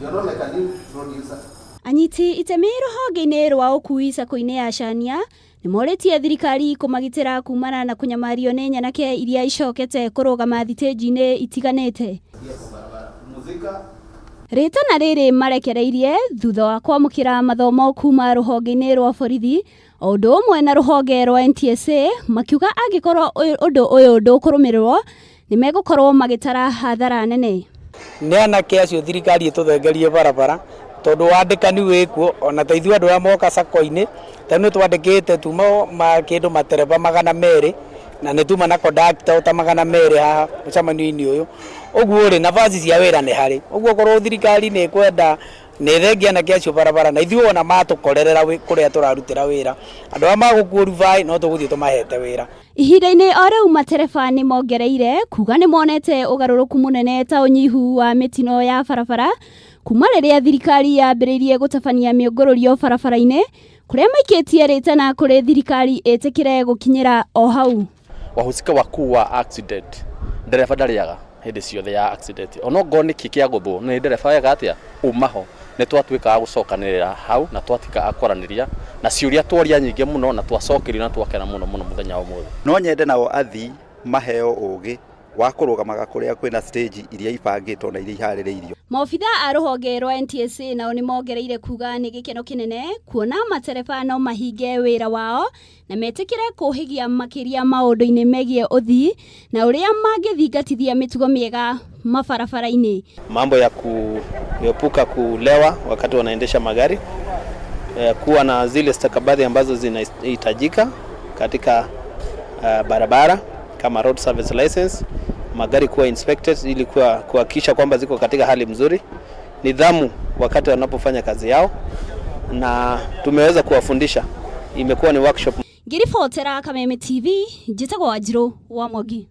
You're not like a new producer. Anyiti itemi rũhonge-inĩ rwa ũkui sacco-inĩ ya Chania nĩ morĩtie thirikari kũmagitĩra kumana na kũnyamario nĩ nyanake iria icokete kũrũgama thitĩnji-inĩ itiganĩte. Rĩtana rĩrĩ marekereirie thutha wa kwamũkĩra mathomo kuma rũhonge-inĩ rwa borithi o ũndũ ũmwe na rũhonge rwa NTSA makiuga angĩkorwo ũndũ ũyũ ndũkũrũmĩrĩrwo nĩ megũkorwo magĩtara hathara nene. Nĩ anake acio thirikari ĩtũthengerie barabara tondũ wandĩkani wĩkuo ona ta ithuĩ andũ arĩa moka sacco-inĩ ta nĩ twandĩkĩte tuma kĩndũ matereba 200 na nĩ tuma na kondakta ta 200 haha mũcemanio-inĩ ũyũ. Ũguo rĩ, nabathi cia wĩra nĩ harĩ. Ũguo okorwo thirikari nĩ ĩkwenda nĩ ĩthengie anake acio barabara na ithuĩ ona matũkorerera kũrĩa tũrarutĩra wĩra, andũ arĩa magũ qualify no tũgũthiĩ tũmahete wĩra. Ihinda-inĩ o rĩu matereba nĩ mongereire kuga nĩ monete ũgarũrũku mũnene ta ũnyihu wa mĩtino ya barabara kuma rĩrĩa thirikari yambĩrĩirie gũtabania mĩũngũrũrio barabara-inĩ kũrĩa maikĩtie rĩtana kũrĩ thirikari ĩtĩkĩre gũkinyĩra o hau. Wahusika wakuu wa accident, ndereba ndarĩaga hĩndĩ ciothe ya accident, onokorwo nĩkĩ kĩa gũthwo nĩ ndereba wega atĩa umaho nĩ twatuĩkaga gũcokanĩrĩra hau na twatuĩka a kwaranĩria na ciũria tworia nyingĩ mũno na twacokerio na twakena mũno mũno mũthenya wa ũmũthĩ. No nyende nao athii maheo ũgĩ wa kũrũgamaga kũrĩa kwĩna stage iria ibangĩtwo na iria iharĩrĩirio. Maobitha a rũhonge rwa NTSA nao nĩ mongereire kuga nĩ gĩkeno kĩnene kuona matereba no mahinge wĩra wao na metĩkĩre kũhĩgia makĩria maũndũ-inĩ megiĩ ũthii na ũrĩa mangĩthingatithia mĩtugo mĩega mabarabara-inĩ. Mambo ya kuepuka kulewa wakati wanaendesha magari, kuwa na zile stakabadhi ambazo zinahitajika katika barabara kama road service license, magari kuwa inspected ili kuhakikisha kwamba ziko katika hali mzuri, nidhamu wakati wanapofanya kazi yao, na tumeweza kuwafundisha. Imekuwa ni workshop. Ngĩribotera Kameme TV, njĩtagwo Wanjirũ wa Mwangi.